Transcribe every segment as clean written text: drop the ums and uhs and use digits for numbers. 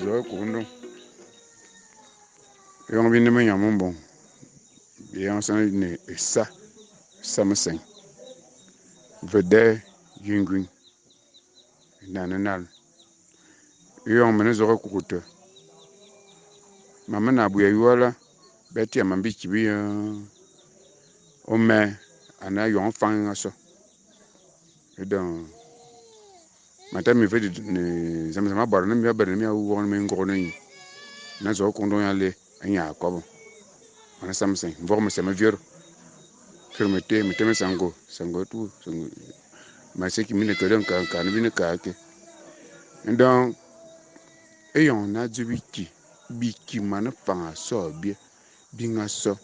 Zoghé ékuk ndon. Éyong bi ne menyam me mbong, bi yeghane ne ésa, ésa meseñ. Ve dèè ye nguiñ, é ne ane nal. Éyong me ne zôghé ékuk té, mam me ne abui ayuala, bia tiya mam biki bi ô mè ane ayong nfan é nga so. Éde ma tame mi ve zam zam aborane mi va mia wône mengoghle nyi. Na zoghé ékuk ndon alé énye a kobo. Mone sa meseñ, mvokh mesam me vioro. Vioro meté, meté me sango, sango tout, sango. Ma se ki mi ne kele nka nka bi ne ka ke. Donc éyong na dzô biki, biki mane fang a so bie, bi nga so.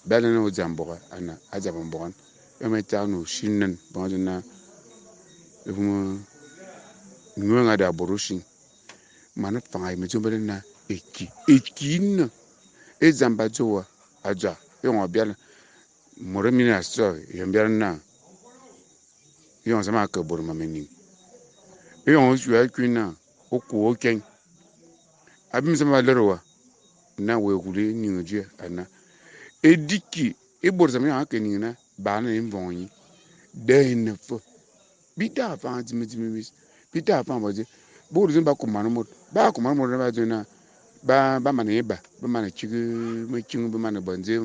Bia lene o dzam mboga ana a dzam mbogan. E me tsa no shinen bon na e mo nwe nga da boroshin. Mane fang ay me dzô bele na eki, eki na e dzam ba dzô wa a dzwa éyong wa biala môr mine a so yem biala na éyong zama a ke bôr mam éning. Éyong o a kui na o ku o keng. Abim zama ba lere wa na we wule ning dje ana. Ediki e bôr zama a ke ning na ba na mvong nyi. De ne fe. Bi ta fa dzime dzime mis. Bi ta fa ba dze. Bôr zem ba kumana mot. Ba kumana mot na ba dze na ba ba mane ba ba mane chigi me ching ba mane bonze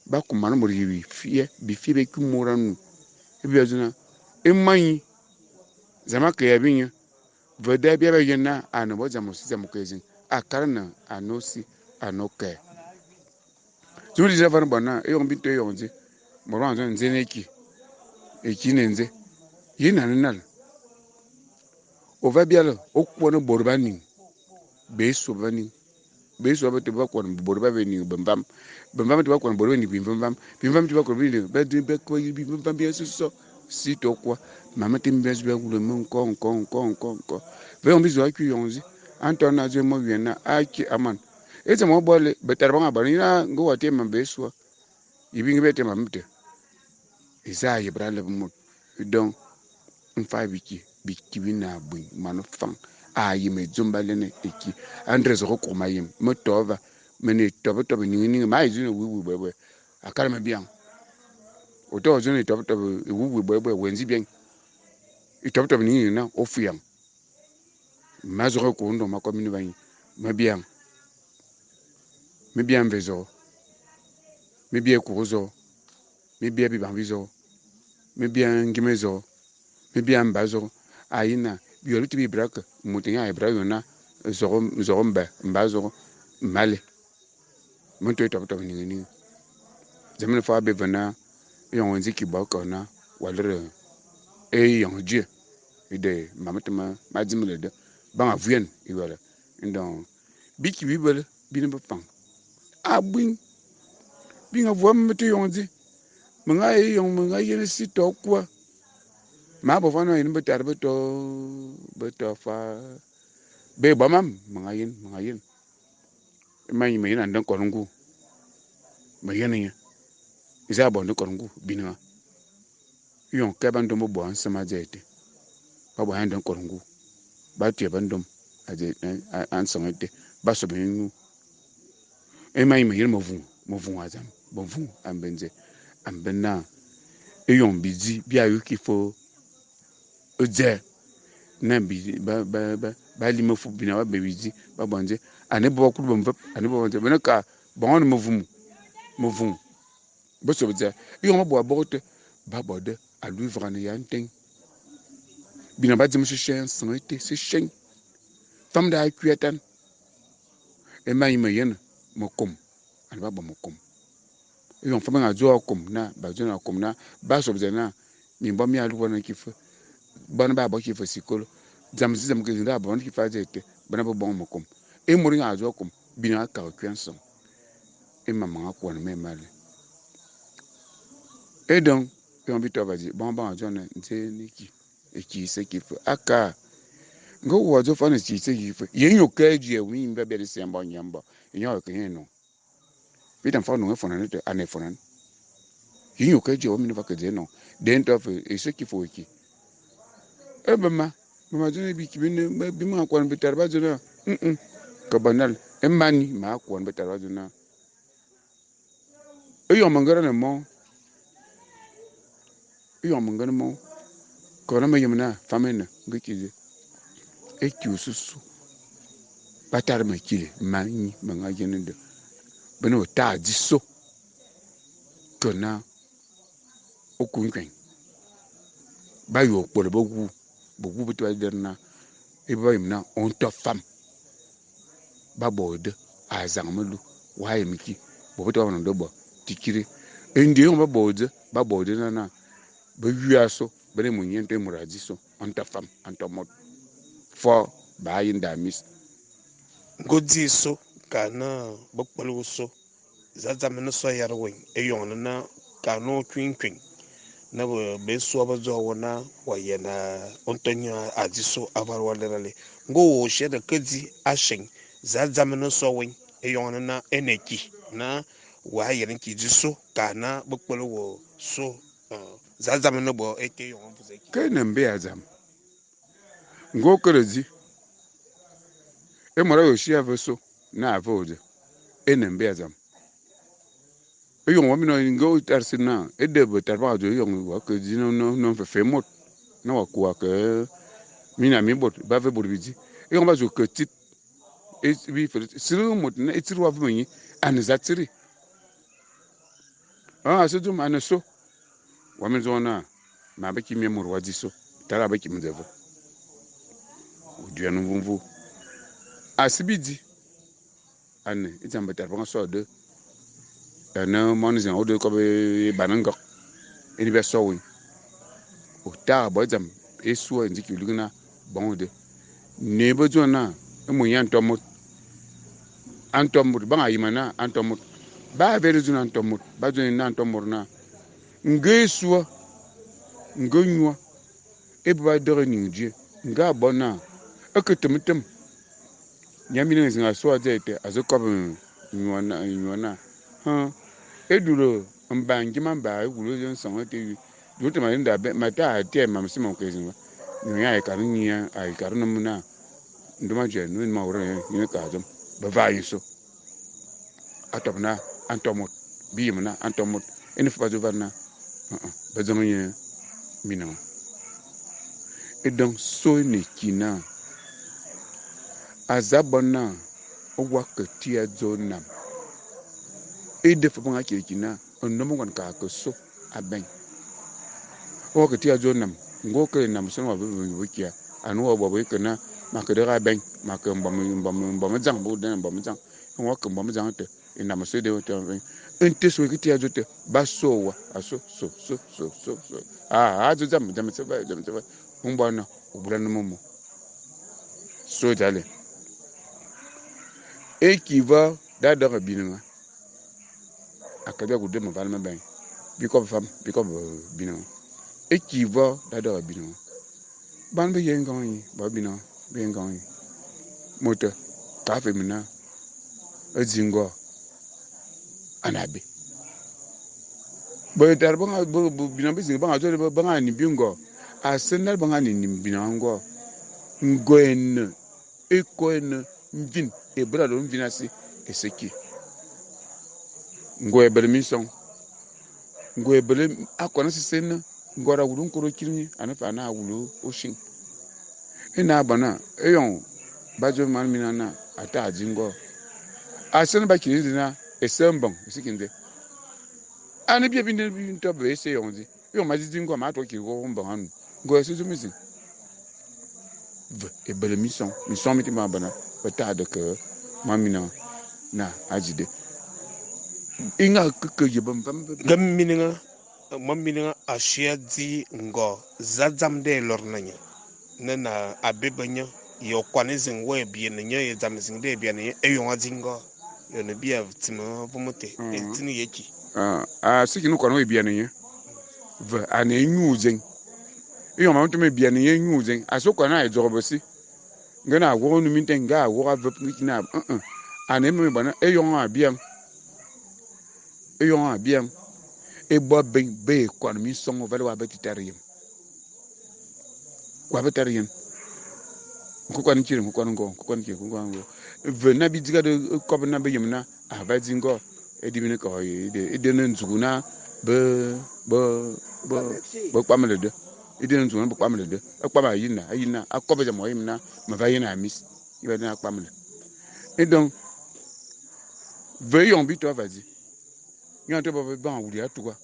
ba kumana mot yi fie bi fie be ku mora nu. E bi dze na e manyi zama ke ya binya. Ve de bia be yen na ana bo zam osi zam ke zin. Akara na anosi anoke. Zuri za van bona eyong bi to eyong nze. Moro anzo nze neki. Eki ne nze. Ye na nal. O va biala o kwona bor ba ning. Be so ba ning. Be so ba te ba kwona bor ba be ning bambam. Bambam te ba kwona bor be ning bambam. Bambam te ba kwona be ning ba de be ko yi bambam be so so. Si to kwa mama te mbe be wule mo nko nko nko nko nko. Ve on bizo akü yonzi. Anton na zo mo wiena aki aman. Etse mo bole betar ba ba ni na ngo wa te mambe so. Ibi ngi bete mamte. Isa ye brale mo. Donc mfa biki biki bina bui mano fan a yi me dzumba lene eki andre zo ko ma yim mo tova mene tobe tobe ni ni ma izu wi wi bwe bwe akara me bian o to zo ni tobe tobe wi wi bwe bwe wenzi bien i tobe tobe ni na o fuyang ma zo ko ndo ma ko mini banyi ma bian me bian vezo me bien kuzo me bien bi banvizo me bien ngimezo me bien mbazo ayina biolu ti bi braka mutu ya ibra yona zogo zogo mba mbazo male muntu to to ni ni zemne fa be vana yon nzi ki ba ko na walere e yon je ide mamata ma ma dzimle de ba avuen iwala ndon biki bi bele bi ne ba fang abuin bi nga voa mete yon dzi me nga ye yon me nga yene si to kwa ma bo fana yin betar beto beto fa be ba mam me nga yen me nga yen ma yi me yen andan konungu me yen nya iza bo ndo konungu binga yon ke ban do bo an sama zete ba bo andan konungu ba tie ban dom aje an sanga te ba so be nu e ma yi me yen mo vu mo vu azam bo vu ambenze ambena eyon bizi bi ayu ki fo dze na bi ba ba ba ba li me fu bina ba be bizi ba bonze ane bo ku bo mvep ane bo bonze bena ka bon mo vu mo vu bo so dze eyon bo bo te ba bo de alu vrane ya nteng bina ba dzim se chen san te se chen fam da kuetan e ma yi me yen mo kom ane ba bo mo kom eyon fam nga zo kom na ba zo na kom na ba so dze na mi bo mi alu bona ki fe bana ba bo ki fe sikolo zam zam ke nda bo ki fa zete bana bo bon mo kom e mo ringa zo kom bina ka kwen son e mama ko na me male e donc yon bi to ba di bon bon zo na nze ni ki e ki se ki fe aka ngo wo zo fa na ki se ki fe yen yo ke ji e wi mbe be se mbo nyambo yen yo ke yen no bi tan fa no e fona ne te ane fona yen yo ke ji o mi no fa ke ze no den to fe e se ki fo ki e ba ma ma zo ne bi ki bi ne bi ma kwa bi tar ba zo na Ke bo nale, é mani ma kôan betare ba dzô naa, Éyong me ngene mong, éyong me ngene mong, keghe naa me yem naa fam é ne nge ki dzé, éki ôsusu ba tare me kili ma ñi me nga yen de, be ne wô taa dzi so ke naa ô ku nkuèñ. Ba ye wô kpole bewu, bewu beté ba lere naa ébe ba yem naa ô nto fam. Ba bo wô de a zang melu, waa yem ki, bôt beté ba mane de bo kikiri. Éndi éyong ba bo wô dzé? Ba bo wô de naa naa be ywi a so, be ne é mo ñi a nto é môr a dzi so, a nto fam, a nto môt. Foo, baa yen de a mis. Nge ô dzi so kaa naa be kpole wô so, za dzam é ne so ayat wéñ éyong a ne naa kaa naa ô kuiñ nkuiñ, naa be sôa be dzô wô naa wa yiène ô nto ñe a dzi so aval wa lere alé? Nge ô wôô da ke dzi ashèñ, za dzam é ne so wéñ éyong a ne naa é ne ki naa waa yiène ki dzi so kaa naa be kpole wô so, za dzam é ne bo été éyong mvus éki? Ke ne mbé ya dzam? Nge ô kere dzi, é môr a ye ôsi a ve so naa a ve wô dze, é ne mbé ya dzam? Éyong wa mina nge ô tare sili naa éde betare ba nga dzô éyong wa ke dzi no mféfé môt naa wa ku wa ke mina mi bôt ba ve bôt bidzi. Éyong ba zu ke tsit bi fere silighe môt naa é tsit wa ve me ñi a ne za tsiri? A se dzôm a ne so. Wa mi dzô naa maa be ki miè môr wa dzi so tare a be ki me dze ve. Ô duyane mvumvu. A si bidzi ane é dzam betare be nga so de ane moan ézing a de kobe ébane ngok é ne bia so wéñ. Ô tagha bo é dzam é sua ndzi ki lighi naa bong de. Ne be dzô naa é mo ñi a nto môt. A nto môt, ba nga yem naa a nto môt. Ba ve de dzô naa a nto môt, ba dzô naa a nto môr naa nge é sua, nge nyua, ébe ba deghe éning djié, nge a bo naa é ke tem-tem. Nya minenga ézing a so a dzè été, a zu kobe nyua naa, hum, é dule mba ngima mba é wulu é nsong été wi, dule te ma yem da be, ma ta a tiè mam se mo ke ézing va. Nyua nya a ye kare ñi a ye kare n'nôm naa, ndôma djiè, nô ma wôrô nye ka dzôm, be va ye so. A tobe naa, a nto môt, bi yem naa a nto môt. É ne fe ba dzô va naa, be dzôme nye minenga. Et donc, so é ne ki naa, a za bo naa, ô wa ke ti a dzô n'nam. Éde fe be nga kili ki naa, n'nôm ngoan kaa ke so a bèñ. Ô wa ke ti a dzô n'nam, nge ô kele n'nam sono wa ve ve kia, ane wa bo be ke naa, ma ke deghe a bèñ, ma ke mbom dzang, bo dena mbom dzang. Ô wa ke mbom dzang te, n'nam so de te bèñ. Nte so ke ti a dzô te, ba so wa, a so, so, so, so, so, so. Ah, a dzô dzam, dzam tse va, dzam tse va. Mbwana, o bula no momo. So dzale. Eki va da deghe binenga. Akadia ku de me val me bèñ. Bi kob fam, bi kob binenga. Eki va da deghe binenga. Ban be ye ngang yi, ba binenga, be ye ngang yi. Moto, ka fe mina, e dzingo, ana be. Be tar ba nga, be, be, binenga be zinga, ba nga dzô de, ba nga ni bingo. A senal ba nga ni ni binenga ngo. Ngo ene, eko ene, mvin, e bra do mvin asi, e seki. Ngo e bele minsong. Ngo e bele, a kona si sene, ngo ra wulu nkoro kiringi, ane fa na wulu oshin. E na bana, e yon, ba dzô man mina na, ata a dzi ngo. A sene ba kiri na, e se mbong, e se kinde. Ane bia bi ne bi nto be e se yon di. Yon ma dzi ngo, ma to kiri go mbong anu. Ngo e se dzô mizing. Ve, e bele minsong, minsong mi ti ma bana, ba ta de ke ma mina na a dzi de. E nga ke ke ye bam bam be. Nge minenga, ma minenga a shia dzi ngo, za dzam de lor na nya. Ne na a be be nya, ye o kwan ézing we biene nya, ye dzam ézing de biene nya, e yong a dzi ngo. Ye ne bia tsime vomote, e tsini ye ki. Ah, a se ki no kwan we biene nya. Ve, a ne nyu zeng. E yong ma ntome biene nya nyu zeng. A so kwan a e dzog be si. Nge na wo nu minteng, nge a wo a vep nge ki na, A ne me bana, e yong a biang. E yong a biang. E bo beng be kwan mi song o vale wa be titare yem. Wa be tare yem. Nkokoan kiri nkokoan ngo nkokoan kiri nkokoan ngo ve na bi dziga de kob na be yem na a va dzi ngo e di bine ko e de ne nzugu na be be be be kpamle de e de nzugu na be kpamle de e kpama yina ayina a kob ja mo yim na ma va yina mis i ba na kpamle et donc ve yon bi to va dzi nyon to ba ba wuli atuka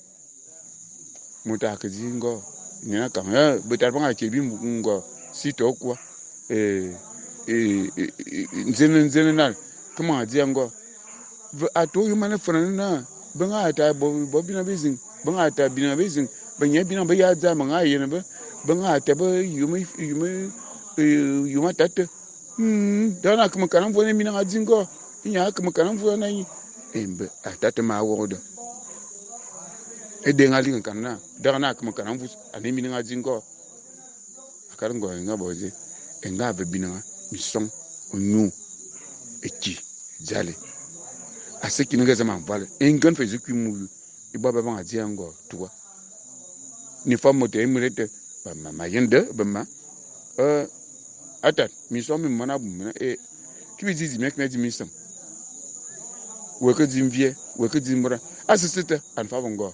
mota ke dzi ngo nyana kam e be tar ba ke bi ngo si to kwa nzene nzene na kama adi ngo ato yo mana fana na benga ata bo bo bina bezing benga ata bina bezing benya bina be ya dza ma yene be benga ata be yuma yuma yuma tata dana kama kana mvone mina adi ngo nya kama kana mvone na yi embe atata ma wodo e de ngali kana dana kama kana mvus ani mina adi ngo akar ngo nga boje enga be bina misong onu eki jale aseki nga zama vale engan fe zikwi mu iba ba ba adi ngo tuwa ni fam mote emurete ba mama yende ba ma ata misong mi mana bu na e ki bi zizi mek na di misong we ke di mvie we ke di mura asisite an fa ngo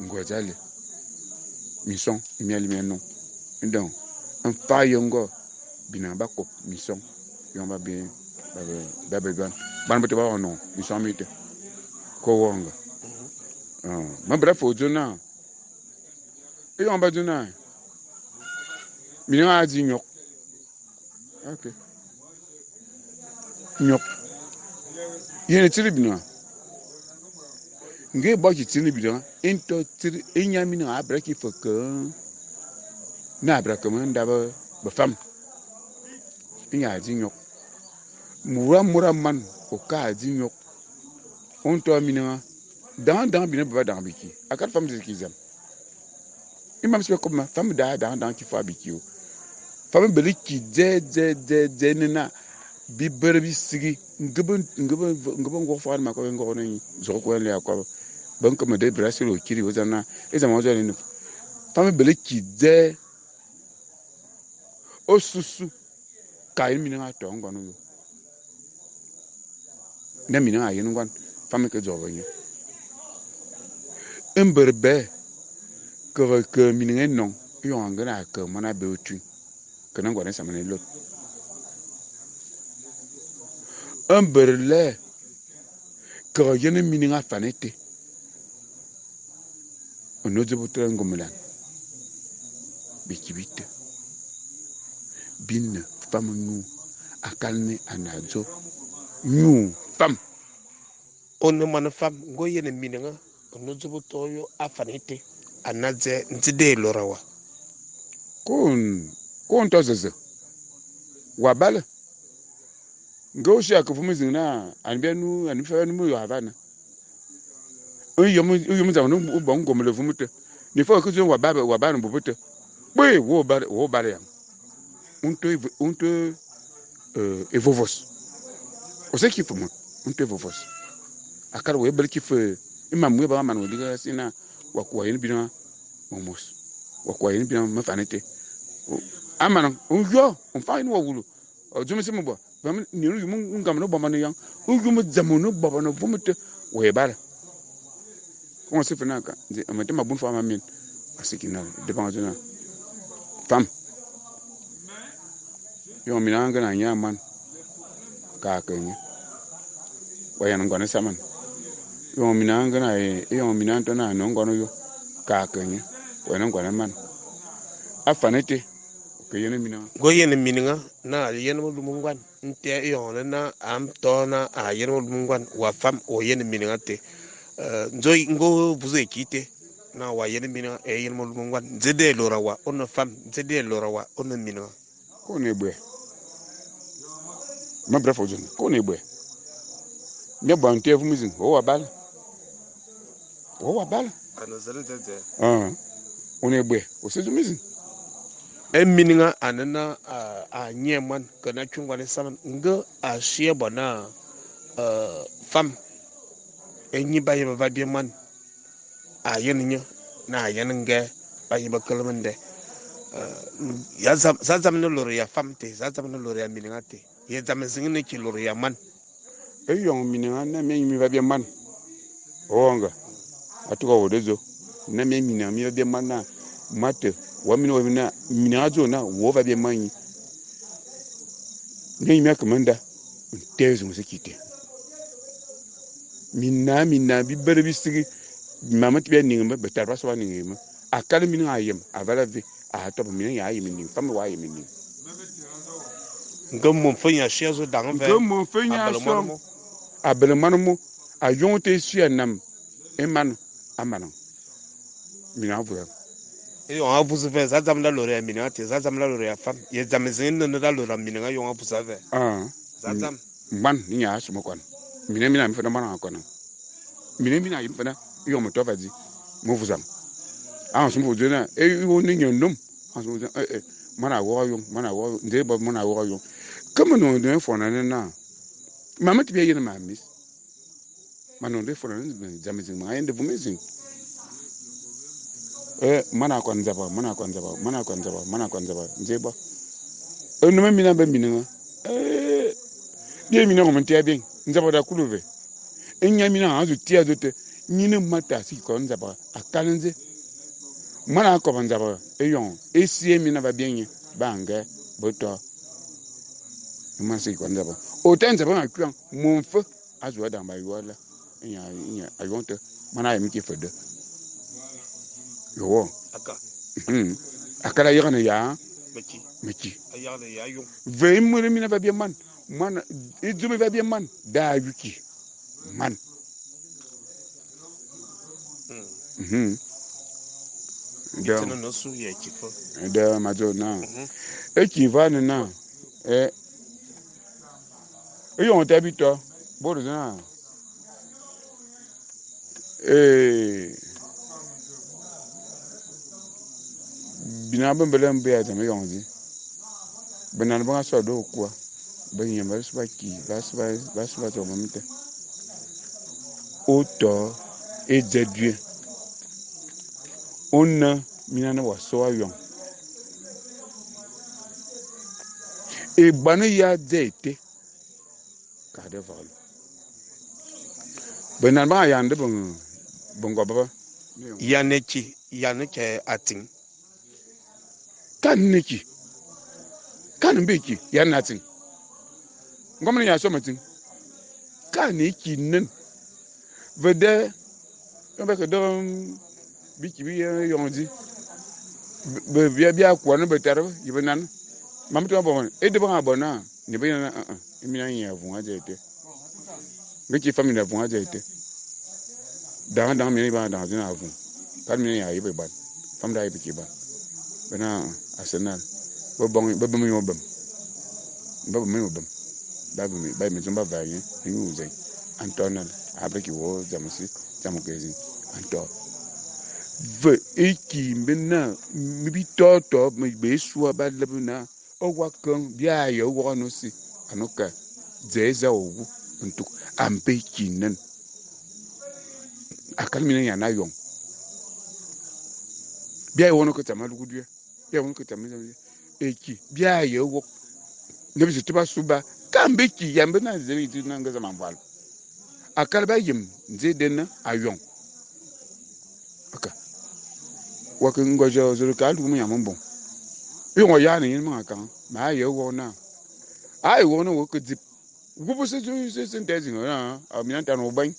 ngo jale misong mi ali mi non donc un fa yongo bina ba ko misong yon ba bien ba ba ba ban ba ba non misong mi te ko wonga ma bra fo jona e yon ba jona mi na di nyok OK nyok yene tiri bina nge ba ki tiri bina ento tiri enya mi na abra ki fo ke na abra ke manda ba ba fam nya di nyok mura mura man o ka di nyok on to mina dan dan bina ba dan biki akar fam de kizam imam se comme fam da dan dan ki fa biki o fam beli ki de de de de nena bi berbi sigi ngebe ngebe ngebe ngo fa ma ko ngo ni zo ko le akwa ban ko me de brasil o kiri o zana e zama o zana fam beli ki de osusu ka yi mina to ngo no yo na mina ayi ngwan fam ke zo banyi emberbe ke ke mina non yo ngana ke mana be otu ke na ngwan samane lo emberle ke yene mina fanete ono zobutra ngomlan bikibite bin fam nu akalne anazo nu fam on man fam ngo yene minenga ono zobuto yo afanete anaze ntide lorawa kon kon tozeze wa bala ngo shi akufumuzi na anbe nu anfe nu yo havana uyo uyo mza no bongo mele vumute ni fo kuzo wa baba wa bana bubute we wo ba wo ba ya unto unto evovos o se ki fumo unto evovos akara we bel ki fe imam we ba man we diga sina wa kwa yin bina momos wa kwa yin bina mafanete amana unjo on fa yin wa wulu o jumi simu bo ba ni ru mu ngam no bo man yang unjo mu zamu no bo no vumute we bara on se fena ka amete mabun fa ma min asikina devant jona fam yo mina ngana nya man ka kenye wa ya ngone saman yo mina ngana e yo mina to na no ngono yo ka kenye wa ngone man afanete ke yene mina go yene minga na yene mo lumungwan nte yo na am to na a yene mo lumungwan wa fam o yene minga te nzo ngo buze kite na wa yene minga e yene mo lumungwan nzede lora wa on fam nzede lora wa on minga ko ne bwe ma bref ojun ko ne bwe ne ba nte vumizin o wa bal ana zere zere ah on bwe o se zumizin e mininga anana a nyeman kana chungwa ne saman nga a shie bona fam e nyi ba yeba ba man a yen nya na yen nge ba yeba kelmende Ya za dzam é ne lôre ya fam té, za dzam é ne lôre ya minenga té, ye dzam ézing é ne ki lôre ya moan. Éyong minenga na mia mi va byè man, owonga a tugha wô de dzô na mia minenga mi va byè man na mate wa mina wa mina minenga a dzô na wo va byè man nyi ne mia ke menda nte ézing se ki té. Mina mina bi bere bi sigi mam te bia ning me betar ba so ba ning me akal minenga a yem aval avé a tob minenga ya yem ning fam wa yem ning. Nge mom fe nya shia zo dang ve. Nge mom fe nya so a bele man mo a yong te suya nam e man amana mina vura. Eyong a vuzu ve za dzam da lore ya minenga te, za dzam da lore ya fam, ye dzam ézing é ne da lore ya minenga yong a vuzu ve. Za dzam man ni nya sumo kon mina mina mi fana man akona mina mina yim fana yong mo tofa di mo vuzam a so mo na e wo ni nyondom a so e mana wo yong mana wo nde ba mana wo yong comme non de fona na mama ti bien ma mis manon de fona na dzam zing ma ende vumezing e mana kon zaba mana kon zaba mana kon zaba mana kon zaba nzeba e no mina be minenga e bien mina ko montia bien nzaba da kuluve e nya mina azu tia zote nyine mata si kon zaba akalenze mana ko nzaba e yon e sie mina ba bien ba nge boto ma si kon zaba o ten zaba na kwan mon fe azu adam ba yola nya nya ayonte mana yemi ki fede yo aka akala yegane ya meki meki ayagane ya yon ve muri mina ba bien man man idumi ba bien man da yuki man da no su ye ki fo da mazo na e ki va na e e yon te bito bodo na e bina bembele mbe ya zama yonzi benana ba so do kwa ben yamba so ba ki ba so ba so ba to mamte oto e de Dieu on mina na wa so ayon e bana ya de te ka de vol benana ba ya nde bon bongo baba ya ne ki ya ne ke atin kan ne ki kan be ki ya na tin ngomne ya so matin kan ne ki nen vede on ba ke do bi ki bi yondi be bia bia kwa no betar yibe nan mam to bon e de bon abona ne be na e mi na yin avun aje te ngi ki family avun aje te dan dan mi ba dan zin avun kan mi ya yibe ban fam da yibe ki ban bena Arsenal bo bon bo mi obem bo mi obem ba mi ba mi zomba va yin ni uze Antonal abre ki wo jamusi jamukezi anto ve eki mena mi bi to to mi be suwa ba lebna o wa kan bia ye wo no si anoka zeza owu ntuk ambe kinen akal mi ya na yon bia wo no ko tamalu gudue bia wo no ko tamalu eki bia ye wo ne bi to ba suba kambe ki yambe na zeri tu na ngaza mamval akal ba yim nze den ayon aka wa ke ngojo zuru ka lu mu ya mbon yo ya ni ma kan ma ye wo na ai wo no wo ke dip gubu se se se ntezi na a mi anta no ban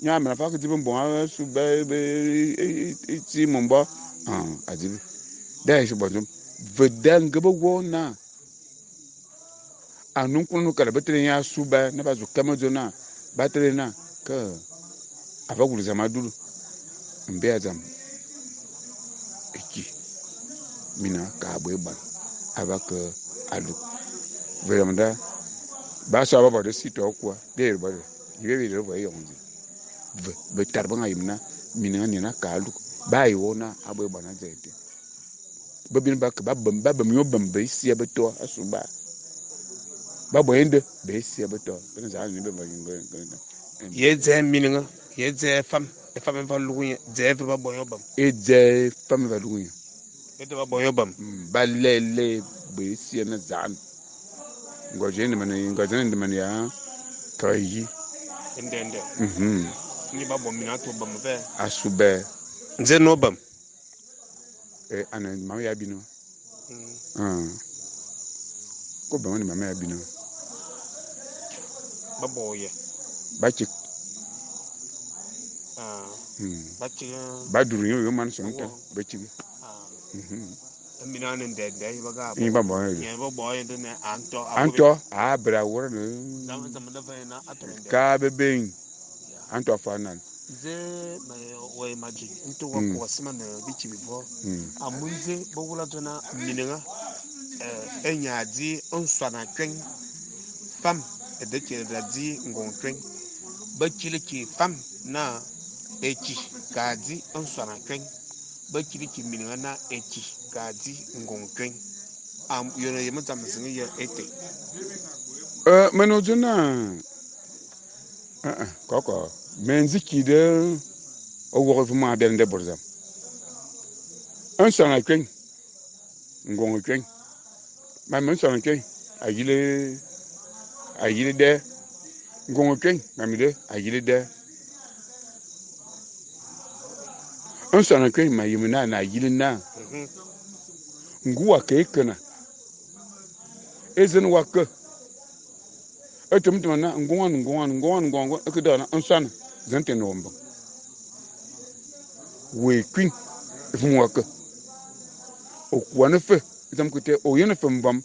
nya ma fa ke dip mbon a su be be ti mo ah adibi da shi bonum vedan gaba wo na anun kunu kala betere ya su ba na ba zu kama zo na batere na ka abagulu zamadulu mbe azam eki mina ka abwe ban abaka alu veramda ba so aba de sito kwa de ba yibe bi ro yonzi be tarba ngayimna mina ni na ka alu ba iwona abwe ban azete babin ba ba bam ba bam yo bam be si abeto asuba ba boyende be si abeto bena za ni be ba ngo ye ze minga ye ze fam e fam va lugunya ze va boyo bam e ze fam va lugunya Bete ba bo y'obam. Ba lele be sie na zan. Ngoje ni mane ngoje ni mane ya kayi. Ndende. Ni ba bo mina to bam ve. Asube. Nze no bam. E ana mama ya bino. Ko bam ni mama ya bino. Ba bo ye. Ba chi. Ba chi. Ba duru yo man sonta ba chi. Mina ne ndende ba ga. Ni ba bo ye. Ni ba bo ye ne anto. Anto a bra wora ne. Zam zam da fa na ato ndende. Ka be ben. Anto fa nan. Nze ma we maji nto wa ko sima na bichi bivo. Amunze bo wula zona minenga enya di onswana kwen. Fam e de ke da di ngon kwen. Ba chile ki fam na echi ka di onswana kwen. Ba chile ki minenga na echi ka di ngon kwen. Am yoro ye mutsa msingi ye ete. Meno zona koko menzi ki de o wo fu ma bel de borzam. Onswana kwen. Ngon kwen. Ma men swana kwen ayile ayile de ngon kwen ma mi de ayile de. Onswana kwen ma yimna na ayile na. Nguwa ke kana. Ezen wa ke. Etum tum na ngon ngon ngon ngon e ke da na onswana zente no mbo. We kwin fu wa ke. O kwa ne fe zam kute o yene fe mbam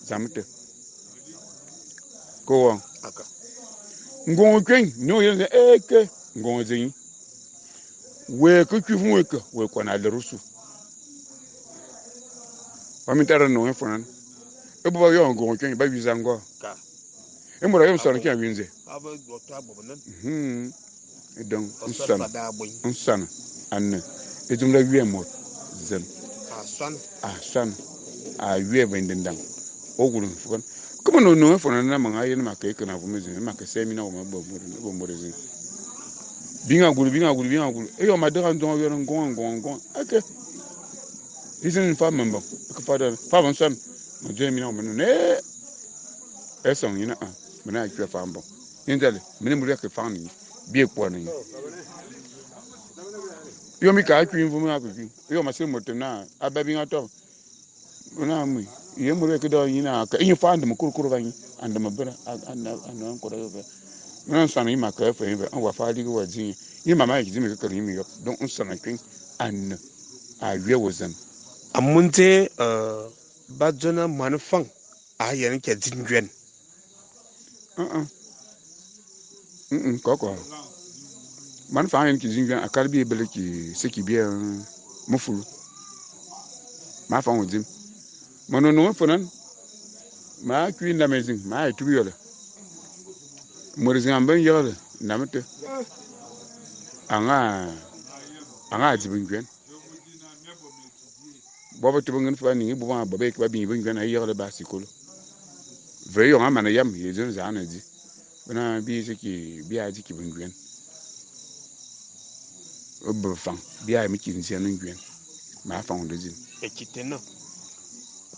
zamte. Ko wa. Aka. Ngon kwen no yene e ke ngon zin. We ke kwi fu we ke we kwa na le rusu. Wa mi tara no e fona. E bo ba yo ngon kwen ba wiza ngo. Ka. E mo ra yo sona ki a winze. Aba go ta bo nan. E donc nsana. Nsana anne. E dum la wiye mo zen. A swan. A swan. A wiye bendendang. O gulun fukan. Kuma no no fona na manga yene ma ke kana vume zen ma ke semina o ma bo bo mo zen. Binga gulu binga gulu binga gulu. E yo ma de ran don yo ngon ngon ngon. Okay. Izin fa membo. Ko fa da fa bon sam. Ma je mina o no ne. E son ina a. Mena ikwe fa mbo. Indele mene muri ke fa ni. Bi ekpo ni. Yo mi ka kwi mvume akwi. Yo ma se moto na aba binga to. Na mu. Ye muri ke do ina ka. Inyu fa ndem kurukuru ba nyi. Andem bra anda anda ko do be. Mena sana ima ka fa yin an wa fa li wa jin. Yi mama yi jimi ka ni mi yo. Donc on sana kwi an a wiye wozan. Amunte ba zona manufan a yan ke jingwen. Koko. Manufan yan ke jingwen akal bi bele ki se ki bien mufulu. Ma fa wozim. Mano no fonan ma kwi na mezin ma e tubi yola. Morizin amben yola na mete. Anga anga jibingwen. Bobo tubu ngin fa ni bu ba ba be ba bi ngwen na yola ba sikolo. Ve yo amana yam ye zon za na di. Bana bi se ki bi a ji ki ngwen. O bo fan bi a mi ki nzi na ngwen. Ma fa on de zin. E kitena.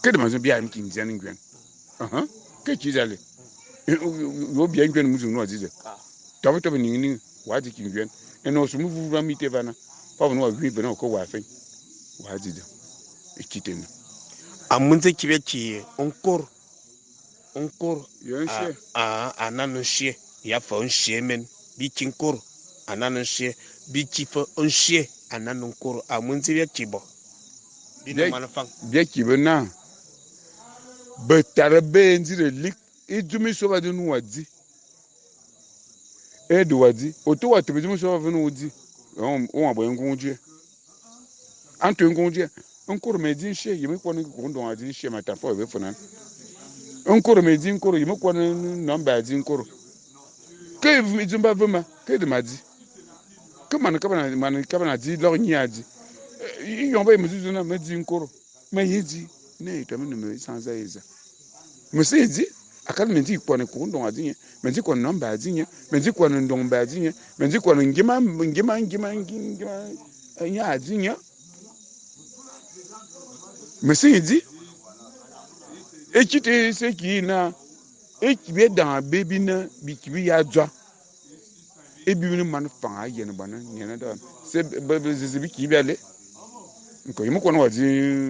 Ke de ma zon bi a mi ki nzi na ngwen. Aha. Ke ki zale. Yo bi ngwen mu zun no azize. To to ni ni wa ji ki ngwen. E no su mu vu ba mi te bana. Fa no wa wi be na ko wa fe. Wa ji de. E kitena. Amunze ki be ki onkor. Onkor a anan nshie ya fa nshie men bi ki nkor anan nshie bi ki fa nshie anan nkor amunze be ki bo bi no manufan bi ki be na be tare be ndire lik idumi so ba de nu wadi e de wadi o to wa to be so ba nu wadi on on abo ngunje anto ngunje nkor me di nshie yimi ko ni ko ndon adi nshie mata fo be fona. Nkoro me di nkoro yimi ko ni namba di nkoro ke mi zumba vema ke de madi ke man ka bana man ka bana di lo nyi adi yon ba mi zuna me di nkoro me ye di ne to me me sanza eza me se di akal me di ko ni ko ndon adi nye me di ko namba adi nye me di ko ndon ba adi nye me di ko ngima ngima ngima ngima nya adi nye Me se di éki te se ki na éki bi dang be bi na bi ki bi ya dzwa e bi ni man fang a yen bana nyena da se be zizi bi ki bi ale nko yimu kono wazi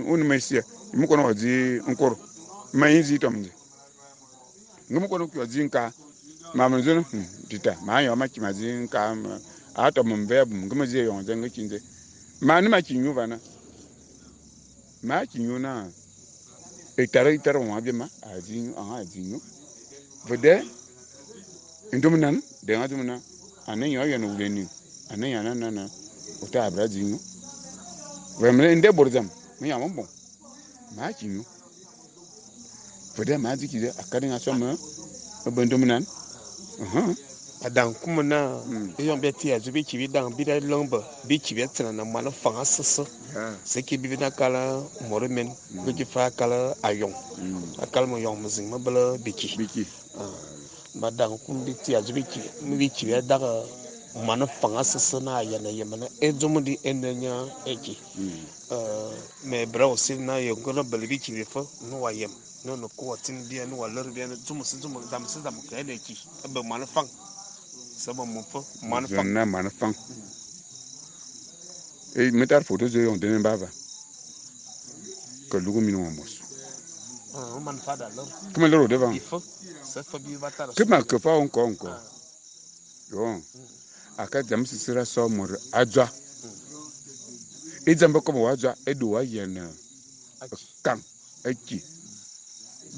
unu mesia yimu kono wazi nkoro ma yinzi tomze ngumu kono ku wazi nka ma mzunu dita ma yo ma ki mazi nka a to mbe bu ngumu zi yon ze ngi ma ni ma ki nyu bana ma ki nyu na etara itara wa bi ma azi nyu a azi nyu vede ndomnan de ngadumna ane yo yo no wuleni ane ya na na na ota abra zi nyu vraiment nde borzam mi ya bon ma ki nyu vede ma zi ki de akadi nga so ma bendomnan Adang kuma na eyon be ti azu bi ki bi dang bi da lomba bi ki bi tsana na mana fanga sese se ki bi na kala morimen bi ki fa kala ayong akala mo yong mzing ma bala biki biki ma dang kum bi ti azu bi ki bi ki bi da mana fanga sese na ya na yemana e zomo di enenya eki me bra aussi na yo ngono bala bi ki bi fa no wa yem no no ko tin bi no wa lor bi no zomo zomo dam se dam ka ene ki be mana fang saba mo fo mana fang na mana fang e metar photo zo yon denen bava que lugu minu mos ah man fada lor kuma loro devant il faut ça faut bi batara que ma que fa encore encore yo aka jam sisira so mo adwa e jamba ko mo adwa e do wa yen kan eki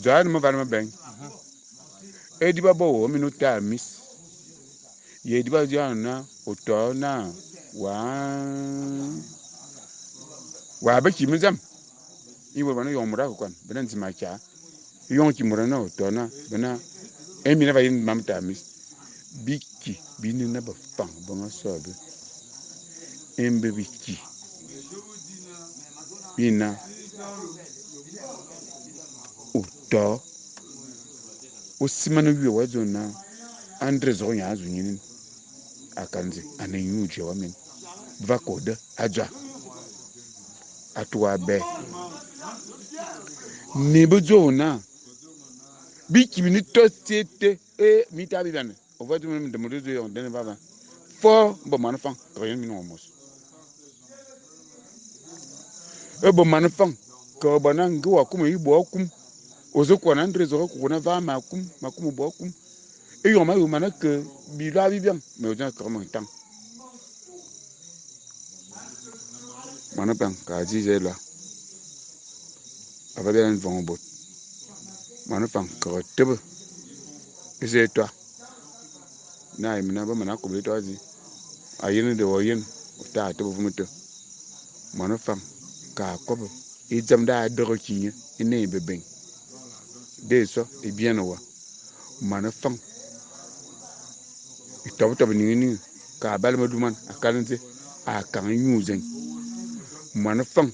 jaan mo varma ben e di babo wo minu ta mis ye di ba jaan na oto na wa wa ba ki mizam iwo bana yon mura ko kan bana nzima kya yon ki mura na oto na bana emi na ba yin mam ta mis biki bini na ba fang ba nga so be embe biki bina oto osimana wiwe wa zona andre zo nya azu nyini akanze ane nyuje wa men va koda adwa atuwa be ne bezo na biki ni to tete e mi ta bi bana o va dum de mo zo yon den baba fo bo man fan ko yon mi no mos e bo man fan ko bana ngi wa kum yi bo kum ozo ko na andre zo ko na va ma kum ma kum bo kum e yon ma yo mana ke bi la bi bien mais o ko mo tan mana pan ka ji je la ava bien von bot mana pan ko tebe ise toi na imina ba mana ko to azi ayin de woyin ta tebe vumto mana fan ka ko e jam da do ko kinye ine be ben de so e bien wa mana fan e tob tob ni ni ka bal ma duman akalante a kan nyuzen mana fan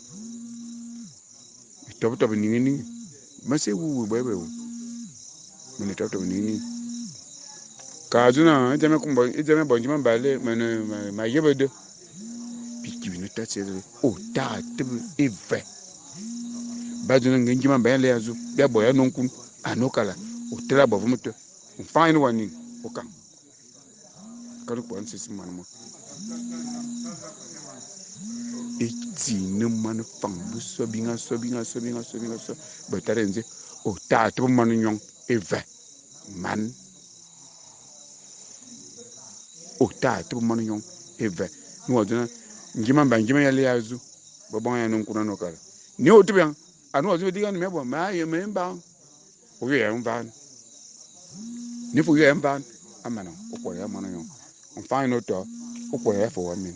e tob tob ni ni ma se wu wu be be wu mene tob tob ni ni ka zuna jame kumbo jame bonji man bale mene ma yebe de piki ni ta se o ta te e ve ba zuna ngi man bale azu ya boya non kun anokala o tela bo vumuto fine one o kan ka ko an sisi man mo e ti ne man fang bu so bi nga so bi nga so bi nga so bi nga so ba tarenze o ta te man nyon e ve man o ta te man nyon e ve no oduna ngima ba ngima ya le azu bo bon ya non kuna no kala ni o tibian anu ozu diga ni me bo ma ye me mba o ye mba ni fu ye mba amana o ko ya man nyon on fa no to o ko ya fo wa min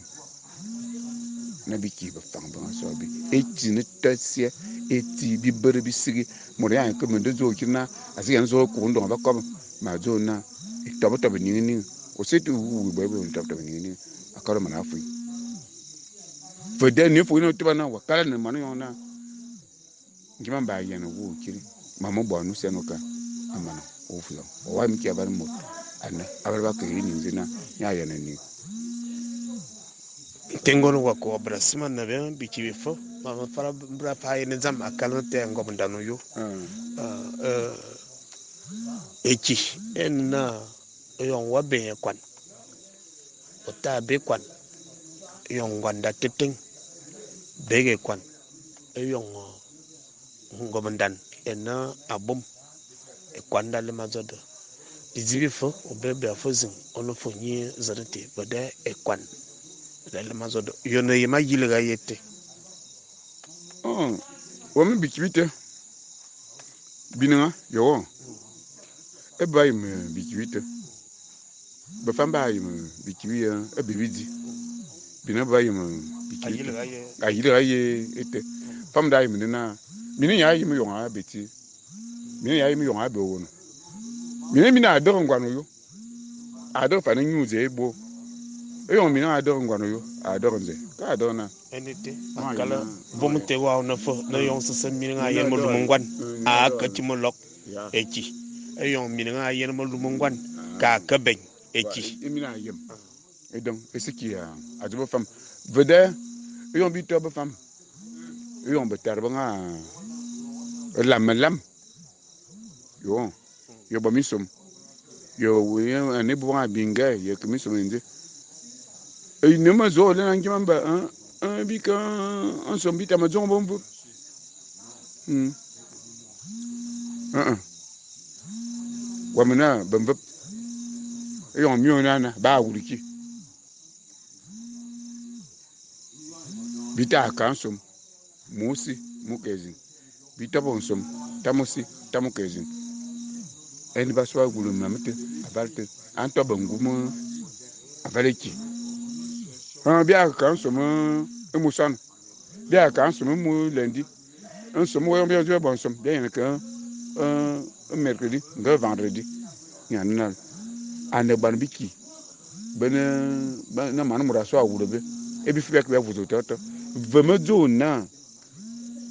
na bi ki ba fang ba so bi e ti ni tasie e ti bi bere bi sigi mo ya ko me de zo kina asi yan zo ko ndo ba ko ma zo na e to to ni ni o se tu wu bo bo to to ni ni akaro mana fu fo de ni fu no to ba na wa kala ni manu yon na ngima ba yen wu kiri ma mo bo nu se no ka amana o fu yo o wa mi ki abar mo ana abar ba ke ni nzina ya yen ni Tengo wa ko abrasima na be biki bifo Ma fara mbra fa yene dzam akal te ngom ndano yo. Eki en na éyong wa ben ékoan ô taa be ékoan éyong ngoan da teteñ bege ékoan éyong ngom ndan é ne abôm ékoan da lem adzo de bidzi bife ô be be fe zing ô ne fe nyi zen té ve dè ékoan da lem adzo de ye ne yem ayiligha ye été. Wom biki bité binenga yo e ba yem biki bité befam ba yem biki bi e be bidzi bina ba yem biki bité ayiligha ye été fam da yem na mine ya yem yong a beti mine ya yem yong a be wono mine mina a deghe ngwan yo a deghe fa ne nyuze bo eyong mina a deghe ngwan yo a deghe nze ka deghe na enete akala vom te wa na fo na yong sese minenga yen mo lumu ngwan a ka ti mo lok eki eyong minenga yen mo lumu ngwan ka ka ben eki mina yem et donc et ce qui a a de femme vede eyong bi to be femme eyong be tar ba lam lam yo yo ba misom yo we ane bo ba binga ye ke misom nze e ne ma zo le na ngima ba un bi ka un som bi ta ma zong bon wa mena bembe eyong mi onana ba wuliki bita ka som musi mukezi bita bon som tamusi tamukezi en ba so gulu na mete avalte anto bangumu avaleki bia ka som e musan bia ka som mu lundi un som wo bia jo bon som bia ka un mercredi nga vendredi nyanna ane ban biki bene na manu mura so awuro be e bi fi be vuzo toto veme zo na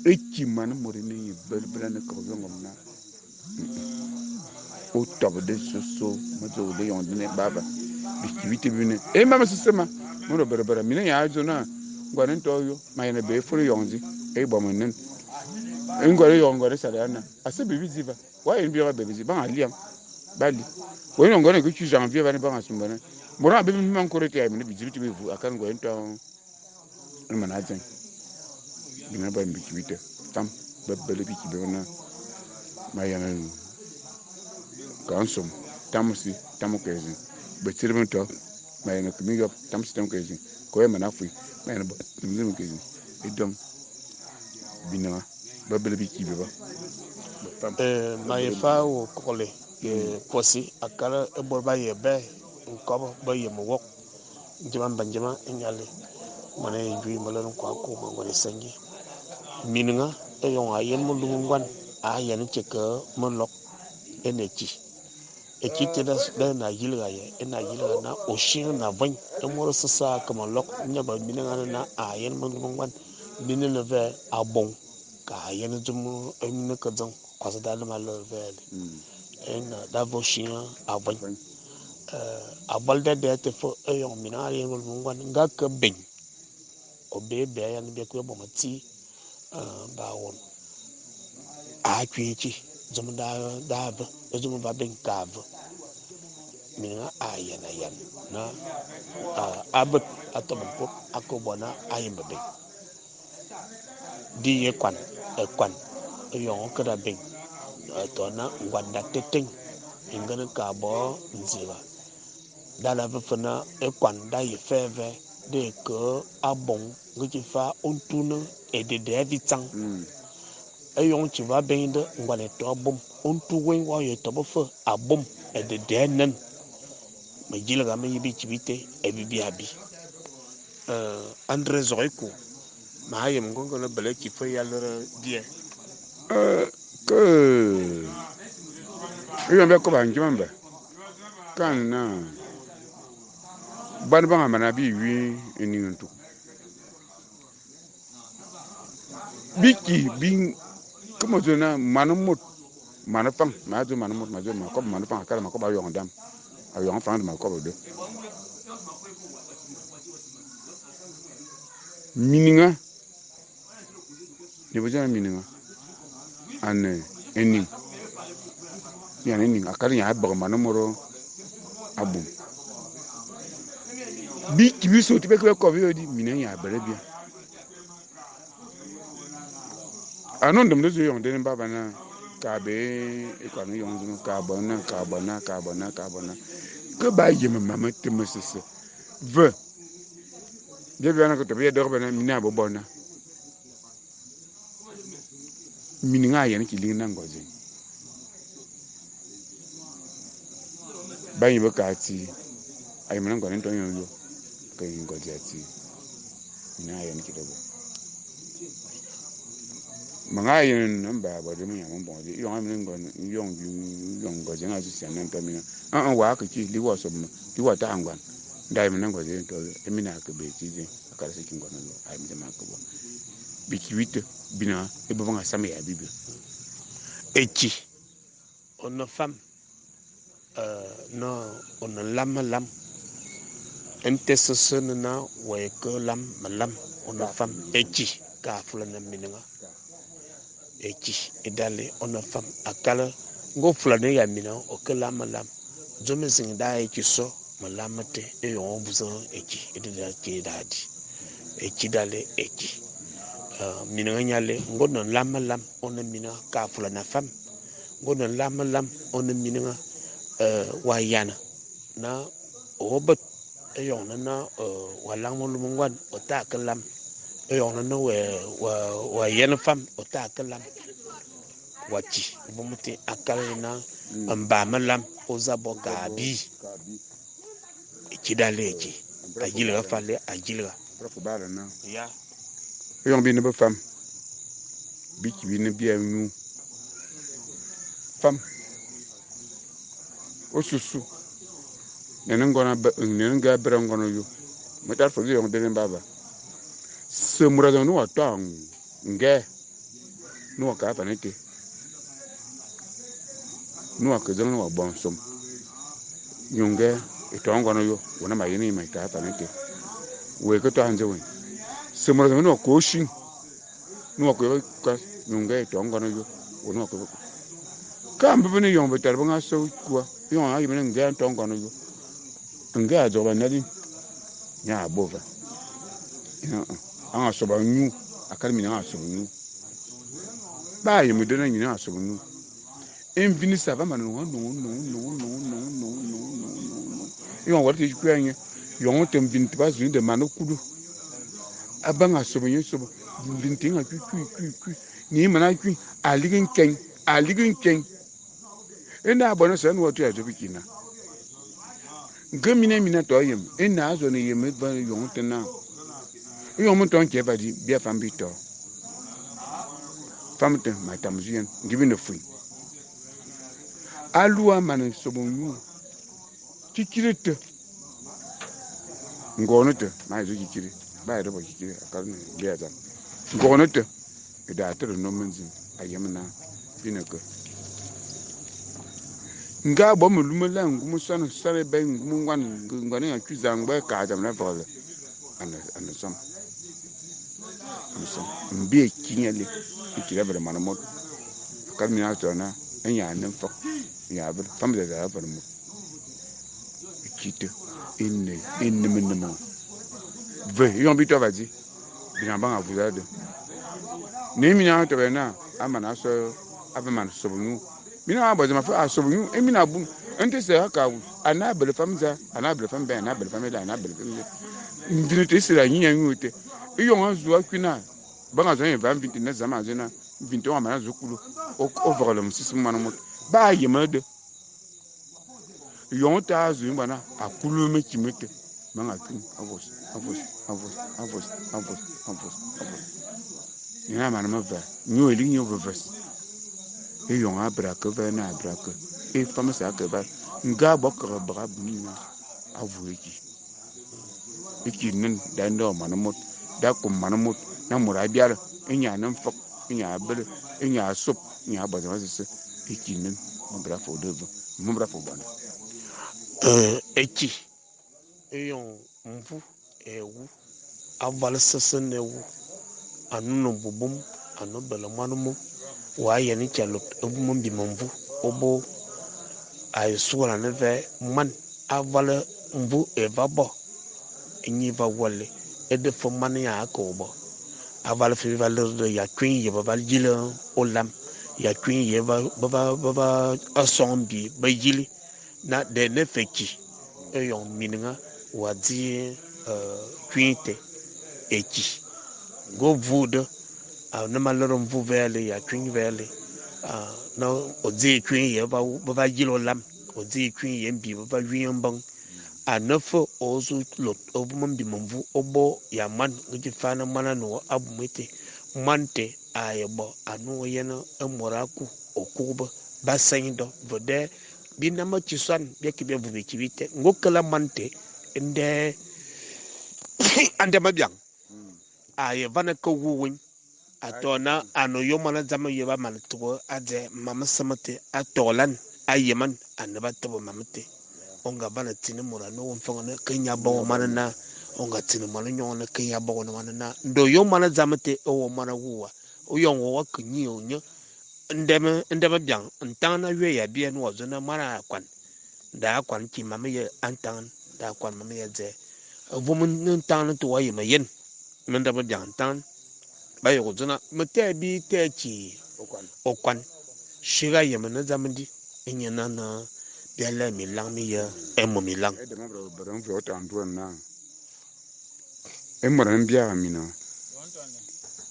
eki manu muri ni bel bel ne ko ngom na o tob de soso ma zo de yon ne baba biki bite bi ne e mama sisema mo ro bere bere mine ya zo na ngwane to yo ma yene be furu yonzi e bo mo nen ngore yo ngore sala na ase bibi ziva wa yin bi ba bibi ba ali am bali wo yon ngore ku janvier ba ne ba asumbana mo ra be mi man kore te ay mi bi zibi vu akan ngore to ma na zen bina ba mi bite tam ba bele biki be na ma yana kansom tamusi tamukezi be tirmi to ma yana kimi yo tamusi tamukezi ko e mana fui ma yana ba mukezi edom bina ba bele biki be ba ma ye fa wo kole ye posi akala e bor ba ye be nkobo ba ye mo wok njima banjima nyale mane jui malon ko ko ma ngone sangi minga e yon a yen mo lumu ngwan a yen cheke mo lok eneki eki te da na yilga ye ena yilga na oshin na van e mo sasa kama lok nya ba minga na a yen mo lumu ngwan minne ve abon ka yen zum emine ka zan kwasa da ma le ve en da vo shin a van a balda de te fo e yon mina yen mo lumu ngwan nga ka ben o be be ya ni be ko bo mati ba won a kwinchi zum da da ba zum ba ben ka va mina a yana yan na abat atob ko akobona ayimba be di ye kwan e kwan yon ko da ben to na ngwanda teteng ingana ka bo nziba dala va fana e kwan da ye feve de ke abon ngi fa ontuna e de de vitang e yon ti va ben de ngwane to abom ontu wen wa ye to bo fa abom e de de nen me jilga me yibi chibite e bibi abi André Zorico ma yem ngongo na bele ki fa yalere die ke iyo be ko ba njimba kan na ban ba mana bi wi eni ntu biki bin como zona manu mut manu fang ma zo manu mut ma zo ma ko manu fang akala ma ko ba yon dam a yon fang ma ko do mininga Ne bo dzame minenga ane éning. Nye ane éning akal nye a bege moan môr abum. Bi ki biso te be ke be ko bi di minenga nye a bele bia. Ano ndem de zo yong de mba bana ka be e kwa no yong zo ka bona ka bona ka bona ka bona. Ke ba yem mama te mesese. Ve. De bia na ko te be de bana mina bo bona. Minenga yen ki ling na ngozi. Ba yin be ka ti ayi mana ngone to yon yo ka yin ngozi ati. Minenga yen ki de bo. Manga yen namba ba de mo ya mo bon de yon am ngone yon yon ngozi nga si na to mina. An an wa ka ki li wo so mo li wo ta ngwan. Ndai mana ngozi to e mina ka be ti je akara se ki ngone yo ayi mi ma ka bo. Biki wite bina e bo nga sama ya bibi. Eki on femme no on lam lam ente se na wa ke lam lam on femme eki ka fulana minenga. Eki edale on femme akala ngo fulana ya mina o ke lam lam zome sing da eki so malam te e yon buzo eki edada ke dadi eki dale eki minenga nyale ngo no lam lam on mina ka fulana femme ngo no lam lam on minenga wa yana na obot e yon na wa lang mo lumungwan o ta ke lam e yon na we wa yana femme o ta ke lam wa ti bomuti akala na mba malam o zabo gabi kidale ki ajilga fale ajilga prof bala na ya yon bi ne be femme bi ki bi ne bi nu femme o susu ne ngona be ne nga bere ngono yo mo tar fo yon de baba se mura no wa ta nge no ka pa ne te no ka zo no wa bon som nyonge e to ngono yo wona ma yini ma ka pa ne te we ko to hanze we se mura no ko shin no ko ka nyonge e to ngono yo wona ko ka mbe ne yon be tar ba so kwa yon ayi me nge to ngono yo nge a zo ba na di nya bova nya an so ba nyu akal mi na so nyu ba yi mu de na nyu so nyu en vini sa va ma no no no no no no no no no yon wa ti ku anya yon te vini ba zu de ma no kudu abanga so nyu so vini ti nga ku ku ku ku ni ma na ku aligin ken aligin ken ena bona sa no tu ya zo bikina nge mina mina to yem ena zo ne yem ba yon te na yon mo ton ke va di bia fam bi to fam te ma tam zien ngi bi ne fui aluwa man so bon yu kikiri te ngono te ma zo kikiri ba ro kikiri akal ne bia za ngono te e da te no menzi ayem na bi ne ko nga bo mu lumela ngumu sanu sare be ngumu ngwan ngwan ya kuza ngbe ka jam na vole ana ana som ana som mbi kinyale ikira bere mana mo kal mi na to na enya ne fo ya bere fam de da bere mo kite inne inne minne mo ve yon bi to va di bi na ba nga de ni mi na to be na amana so ava man so nu mina ba zama fa so nu e mina bu ente se ka ana bele fam za ana bele fam be ana bele fam la ana bele fam ndine te sira nyinya nyute e yon azu akuna ba nga zo yin va vinti na zama zo na vinti wa mana zo kulu o vogolo msisi mana mo ba yema de yon ta azu yin bana akulu me kimete manga kun avos avos avos avos avos avos avos ina mana ma va nyu eli nyu vs e yon abra ke va na abra ke e fama sa ke va nga bo ke bra bu na avu eki eki nen da ndo mana mo da kum mana mo na mura biara enya nan fok enya abere enya sop enya baza se eki nen mo bra fo de mo bra fo bona eki eyon mvu ewu aval sese ne wu anu no bubum Ane ô bele moan mo wa yiène ki a lôt évôm mbim mvu ô bo a ye sughlane ve moan aval mvu é va bo ényi é va wale éde fe moan nya a ke wô bo. Aval fe bi va lere de y'akuiñ ye be va yili ôlam, y'akuiñ ye be va song mbii be yili naa dé ne fe ki éyong minenga wa dzi kuiñ té éki. Nge ô vu de, ane ma lere mvu vè alé y'akuiñ vè alé, naa ô dzii kuiñ ye be va yili ôlam, ô dzii kuiñ ye mbii be va wiñ mbeng. Ane fe ô zu lôt évôm mbim mvu ô bo ya moan nge ki faa naa moan a ne wô abum été. Moan té a ye bo ane ô yen é môr a ku ôkugbe ba sèñ do. Ve dèè, binam kisoan bia ke bia vu bikî bité. Nge ô kele moan té ndè a ndem abiang, a ye vane ke wu wéñ. A too naa a ne ôyô moan dzam ye ba mane tugha a dzèè mam mese meté, a toghlan, a yeman ane ba tobe mam meté. Ô nga vane tsini môr ane wô nfeng ane ke ñe a bo wô mane naa, ô nga tsini moan ñong ane ke ñe a bo wô mane naa. Nde ôyô moan dzam té éwô moan a wu wa. Éyong wa wa ke ñi ô nye ndem ndem abiang, ntang a yue ya biène wa dzô naa moan a koan. Nda a koan ki mam ye a ntang, nda a koan mam ye dzèè. Vôm ntang té wa yem yen mendem abiang ntang. Ba ye wô dzô naa, Me tèè bii tèè ki ôkoan. Sigha yem ane dzam di, éñe naa naa bia lèè minlang mi ye émo minlang. Éde ma bera bere mvoe ô tang nduan naa, é môr a ne mbiagha minenga,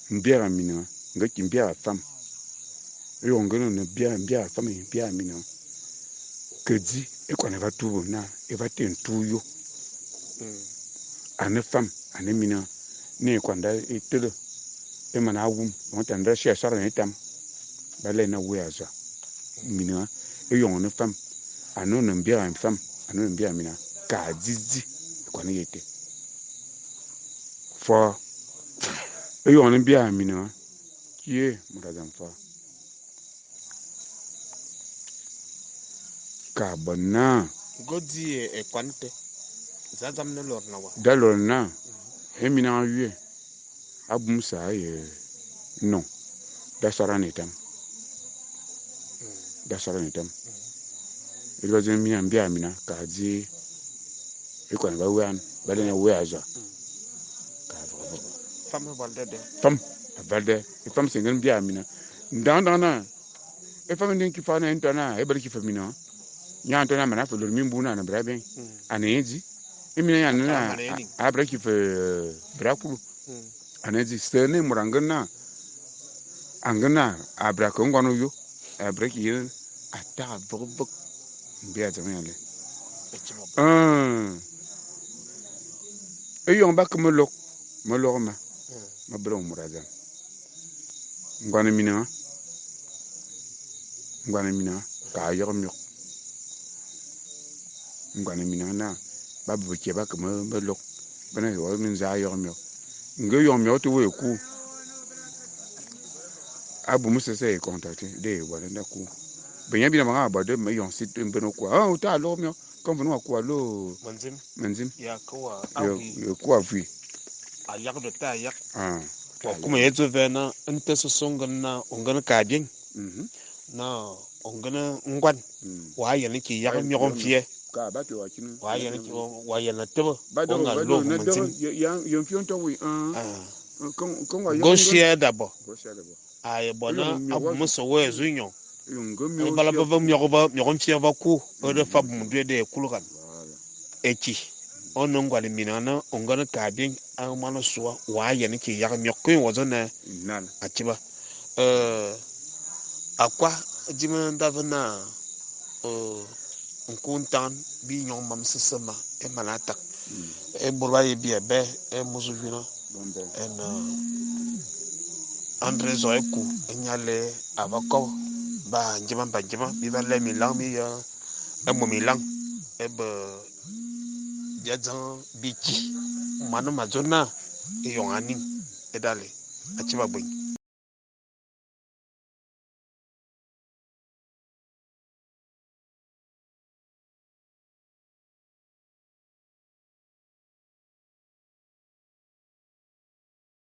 mbiagha minenga nge ki mbiagha fam, éyong nge ne mbiagha fam ye mbiagha minenga, ke dzi ékôan é va tube naa é va té ntu ôyô. Ane fam, ane minenga, ne ékôan da é tele é mana wum, éyong té ane da sia saghle étam, ba lere naa wé a za minenga. Éyong ô ne fam, ane ô ne mbiagha fam, ane ô ne mbiagha minenga, kaa dzidzi ékôan ye été. Fôô, éyong ô ne mbiagha minenga, kié môra dzam faa. Kaa bo naa. Nge ô dzi ékôan té, za dzam é ne lôran wa? Da lôran naa, é minenga wiè a bum saa ye n'nong, da saghan étam. Da saghan étam. Éde ba dzô mina mbiagha mina kaa dzi ékôan ba wéan, ba lene wé a za. Kaa vekh-vekh. Fam aval dèè dè. Fam aval dèè. É fam se ngen mbiagha mina. Ndang-ndang naa, é fam é ne ki faa naa é nto naa é bere ki fe minenga. Ña a nto naa a mana fe lôr mimbu naa a ne bera bèñ. A ne ñe dzi. É minenga ña a ne naa a bera ki fe bera kulu. A ne dzi. Se ne é môr a ngen naa a ngen naa a bera ke ngoan ôyô, a bera ki yen a tagha vekh-vekh mbia dzam ya lé. Éyong ba ke melokh, melokh ma, ma bere wô môra dzam. Ngoan minenga, ngoan minenga, kaa yeghe miokh. Ngoan minenga naa ba bo bekè ba ke melokh, be ne wô mindzaa ayeghe miokh. Nge éyong miokh té wéé ku, abum sese ye contacter dé ye buane da ku. Benyè bina ba nga bo de éyong si te mben ôkua. Ah, ô taa lôr miokh, kôm mvene wa ku a lôr Mendzim. Mendzim. Ya ke wa avui. Ye ku avui. Ayak do te ayak. Ah. Wa kuma ye dzô vè naa nte sôsôe ngen naa ô ngene kaa byèñ. Naa ô ngene ngoan. Waa yiène ki yaghe miokh nfiè. Kaa ba te wa kini. Waa yiène ki, wa yiène tebe. Ba Ô deghe, nga ba lôr deghe, na mendzim. deghe, ye, ye, ye nfiè ô ntoo wi, ah. Ah. Kong wa Nge yeghe ôsiè da bo. Nge ôsiè da bo. A ye bo Éyong naa miokh wa abum zu. ôse wéé zu ñong. Éyong nge miokh Évala ôsiè be va ku. miokh va, miokh nfiè va ku, ô de fa abum duè déé kulghan. Voilà. Éki, ô ne ngoan minenga naa ô ngene kaa byèñ a moan ôsua, waa yiène ki yaghe miokh. Kuiñ wa dzô naa, Nal. Atiba. Akwa, é dzim da ve naa, nku ntang bi ñong mam sese ma, é mana atak. É bôr ba ye biè bè, é môs ôyuna, é ne André Zoé-Kou, é ñale a va kobe, ba ndjima ba ndjima, bi va lè minlang mi ya, é mo minlang, é be bia dzang biki. Moan ma dzô naa, éyong a ning, é dale, a tiba bwéñ.